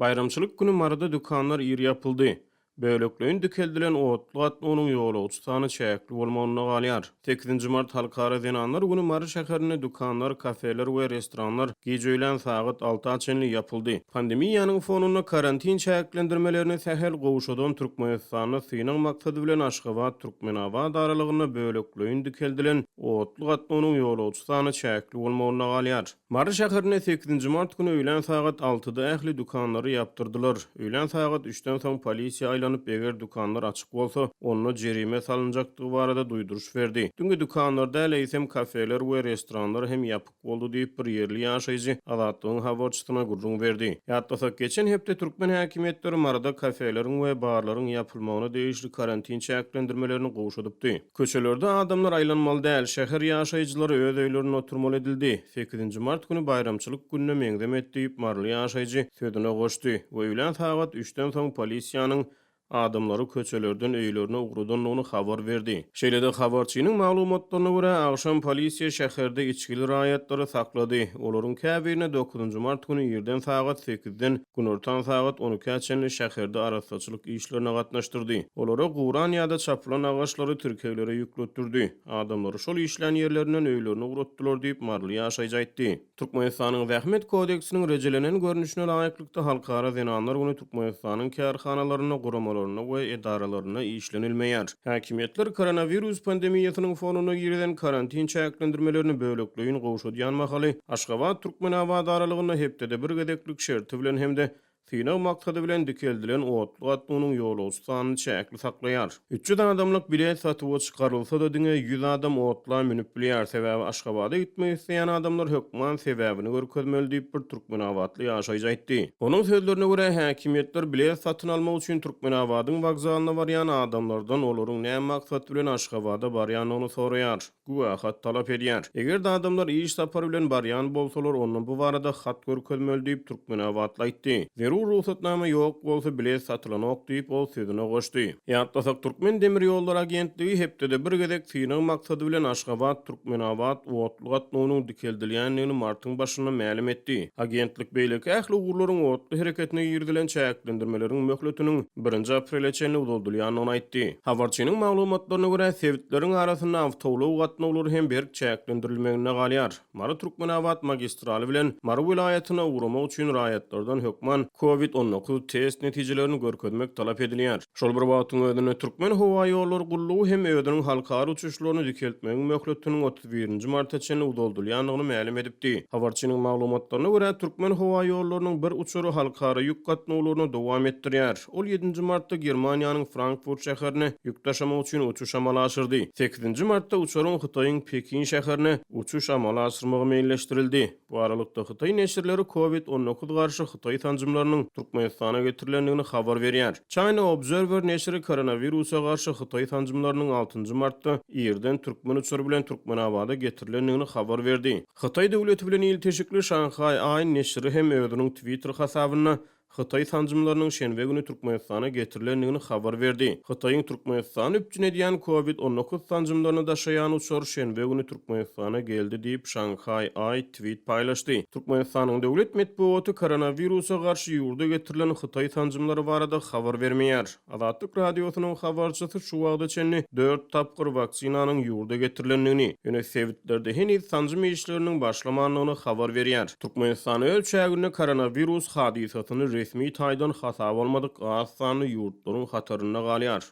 Baýramçylyk güni Maryda dükanlar ir ýapyldy. Bölekleýin dikeldilen otly gatnawynyň ýolagçy sany çäkli bolmagynda galýar. Sekizinji mart Halkara zenanlar güni Mary şäherinde dükanlar, kafeler we restoranlar gije öýlän sagat alta çenli ýapyldy. Pandemiýanyň fonunda karantin çäklendirmelerini sähel gowşadan Türkmenistanda synag maksady bilen Aşgabat-Türkmenabat aralygynda bölekleýin dikeldilen otly gatnawynyň ýolagçy sany çäkli bolmagynda galýar. Mary şäherinde sekizinji mart güni öýlän sagat altyda ähli dükanlary ýapdyrdylar. Öýlän sagat üçden soň polisiýa aýlanyp, eger dükanlar açyk bolsa, onda jerime salynjakdygy barada duýduryş berdi. Diňe dükanlar däl, eýsem kafeler we restoranlar hem ýapyk boldy diýip, bir ýerli ýaşaýjy Azatlygyň habarçysyna gürrüň berdi. Ýatlasak, geçen hepde türkmen häkimiýetleri Maryda kafeleriň we barlaryň ýapylmagyna degişli karantin çäklendirmelerini gowşadypdy. Köçelerde adamlar aýlanmaly däl, şäher ýaşaýjylary öz öýlerinde oturmaly edildi. Sekizinji mart güni baýramçylyk gününe meňzemet diýip, maryly ýaşaýjy sözüne goşdy we öýlän sagat üçden soň polisiýanyň adamlary köçelerden öýlerine ugradandygyny habar berdi. Şeýle-de, habarçynyň maglumatlaryna görä, agşam polisiýa şäherde içgili raýatlary saklady. Olaryň käbirine dokuzynjy mart güni irden sagat sekizden Günortan sagat on ikä çenli şäherde arassaçylyk işlerine gatnaşdyrdy. Olara guran ýa-da çapylan agaçlary tirkeglere ýükletdirdi. Adamlary şol işlän ýerlerinden öýlerine ugratdylar diýip, maryly ýaşaýjy aýtdy. Türkmenistanyň Zähmet kodeksiniň rejelenen görnüşine laýyklykda, Halkara zenanlar güni Türkmenistanyň kärhanalarynda, guramalarynda we edaralarynda işlenilmeýär. Häkimiýetler koronawirus pandemiýasynyň fonunda girizen karantin çäklendirmelerini bölekleýin gowşadýan mahaly, Aşgabat-Türkmenabat aralygynda hepdede bir gezeklik şerti bilen hem-de synag maksady bilen dikeldilen otly gatnawynyň ýolagçy sanyny çäkli saklaýar. 300 adamlyk bilet satuwa çykarylsa-da, diňe 100 adam otla münüp bilýär, sebäbi Aşgabada gitmek isleýän adamlar hökman sebäbini görkezmeli diýip, bir türkmenabatly ýaşaýjy aýtdy. Onuň sözlerine görä, häkimiýetler bilet satyn almak üçin Türkmenabadyň wokzalyna barýan adamlardan olaryň näme maksat bilen Aşgabada barýandygyny soraýar. Güwä hat talap edýär. Eger-de adamlar iş sapary bilen barýan bolsalar, onda bu barada hat görkezmeli diýip, türkmenabatly aýtdy. Zerur rugsatnama ýok bolsa, bilet satylanok diýip, ol sözüne goşdy. Ýatlasak, Türkmendemirýollary agentligi hepdede bir gezek synag maksady bilen Aşgabat, Türkmenabat otly gatnawynyň dikeldilýändigini martyň başynda mälim etdi. Agentlik beýleki ähli ugurlaryň otly hereketine girizilen çäklendirmeleriň möhletiniň birinji aprele çenli uzaldylýandygyny aýtdy. Habarçynyň maglumatlaryna görä, sebitleriň arasynda awtoulag gatnawlary hem berk çäklendirilmeginde galýar. Mary-Türkmenabat magistraly bilen Mary welaýatyna ugramak üçin raýatlardan hökman Covid 19 test netijelerini görkezmek talap edilýär. Şol bir wagtyň özünde, Türkmenhowaýollary gullugy hem özüniň halkara uçuşlaryny dikeltmegiň möhletiniň 31 nji marta çenli uzaldylýandygyny mälim edipdi. Habarçynyň maglumatlaryna görä, Türkmenhowaýollarynyň bir uçary halkara ýük gatnawlaryny dowam etdirýär. Ol ýedinji martda Germaniýanyň Frankfurt şäherine ýük daşamak üçin uçuş amala aşyrdy. Sekizinji martda uçaryň Hytaýyň Pekin şäherine uçuş amala aşyrmagy meýilleşdirildi. Bu aralykda, hytaý neşirleri Covid 19 garşy hytaý sanjymlarynyň Türkmenistana getirilendigini habar berýär. China Observer neşiri koronawirusa garşy hytaý sanjymlarynyň altynjy martda irden türkmen uçary bilen Türkmenabada getirilendigini habar berdi. Hytaý döwleti bilen ilteşikli Shanghai Eye neşiri hem özüniň Twitter hasabynda Hytaý sanjymlarynyň şenbe güni Türkmenistana getirilendigini habar berdi. Hytaýyň Türkmenistany üpjün edýän Covid 19 sanjymlaryny daşaýan uçar şenbe güni Türkmenistana geldi diýip, Şanhaý Aý tweet paýlaşdy. Türkmenistanyň döwlet metbugaty koronawirusa garşy ýurda getirilen hytaý sanjymlary barada habar bermeýär. Azatlyk Radiosynyň habarçysy şu wagta çenli dört tapgyr waksinanyň ýurda getirilendigini, ýöne sebitlerde heniz sanjym işleriniň başlamandygyny habar berýär. Türkmenistan öz çäginde koronawirus hadysasyny resmi taýdan hasaba almadyk az sanly ýurtlaryň hatarynda galýar.